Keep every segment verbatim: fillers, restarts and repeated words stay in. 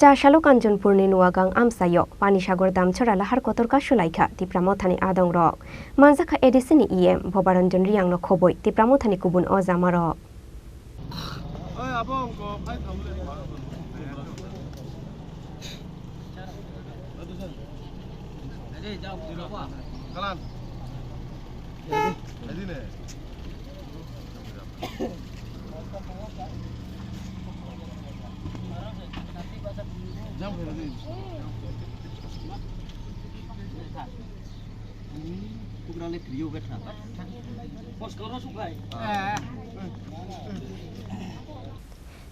Chasalo Kanchanpurni Nuagang amchaio Panisagar Damchara lahar kotor kasulaikha Tipra Mothani adongrok. Manjakha A D C ni E M Bhobaranjan Riyangno khobwi Tipra Mothani kubun ojamarok.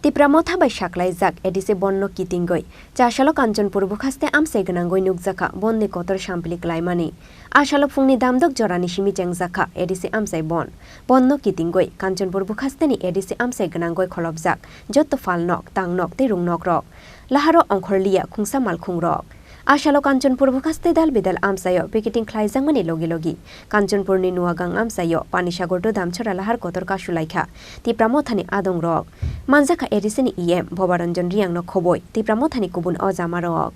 Tipra Motha bai saklaijak A D C bonno kitingwi chasalo Kanchanpur bwkhaste amchai gwnangwi nukjakha bonni kotor sampli klaimani. Asalo phungni damdok jorani simi chengjakha A D C amchai bon. Bonno kitingwi Kanchanpur bwkhasteni A D C amchai gwnangwi kholopjak jotto phalnok, tangnok tei rungnokrok. Laharo ongkhorliya khungsa malkhungrok. Asalo Kanchanpur bwkhaste dal bidal amchaio picketing khlaijakmani logi logi Kanchanpurni Nuagang amchaio Panisagar to Damchara lahar kotor kasulaikha Tipra Mothani adongrok. Manjakha A D C ni E M Bhobaranjan Riyangno khobwi Tipra Mothani kubun ojamarok.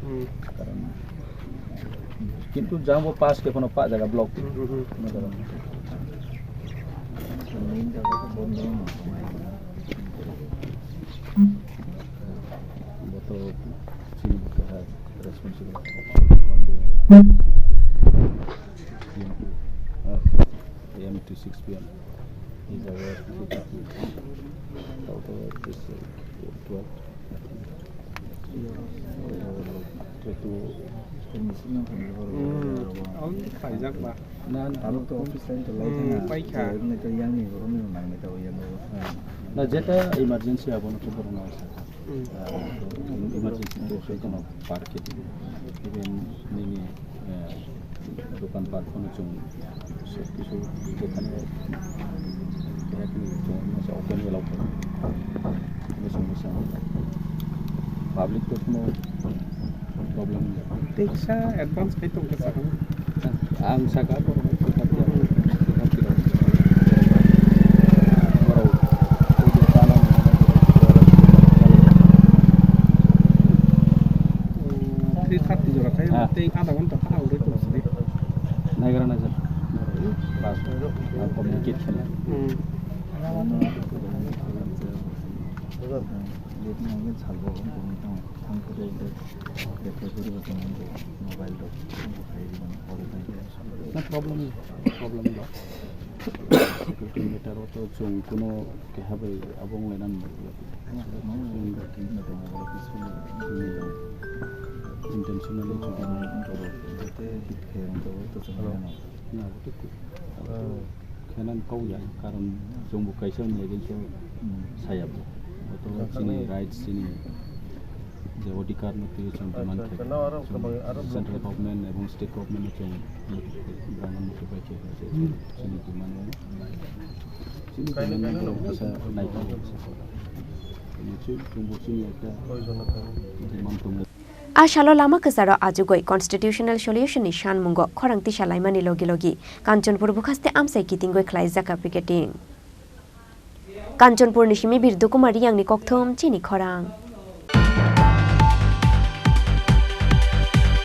Hmm. Kintu jang bo pass khe phano pa jaga block. Hmm, hmm, hmm. Bo to chini keha responsible. P M to six P M. Is our T T P. Out of this, uh, twelve. Hmm. Ang khaijak ba. Na, na, abo to office line to lai thang. Hmm, paikha. Nai to yang ni borok ni nang nai to yang. Na, jeta emergency abo no to borok na sa. Hmm. Ah, emergency to se kono park khe. Even nini eh, dokan park phano chwng sob kisu dokan rok keha khe chwng masa open allow khaio. Mesa mesa public to phano problem wngya. Teisa advance khai tong khe sakha. Ang saka borok no kwthar khe, kwthar khe rok. Borok audio channel. Three thirty jora khai, ah, tei adha ghonta kha uri tong sidi. Naigra naijak. Bas, ah, communicate khaina. Hmm. Na problem, problem lo. Security matter o to chwng kuno keha bai abo wng lainani. Intentionally chwng na, abo to khe-, abo to khenani kok ya, karon chwng bo kaisa wngya khe saya bo. Bo to chini rights, chini je odhikar no twi chwng demand khai. Central government ebong state government no chwng brangma no twi bai khe chini demand no. Chini demand no borok kisa nai tongo. Chini chwng bo chini ekta demand tongo. A salo lama kwcharo achugwi constitutional solution ni sanmungo khorang tisa laimani logi logi Kanchanpur bwkhaste amchai kitingwi khlaijak picketing. Kanchanpur ni simi Bir Dukumar Riyang ni kokthum chini khorang.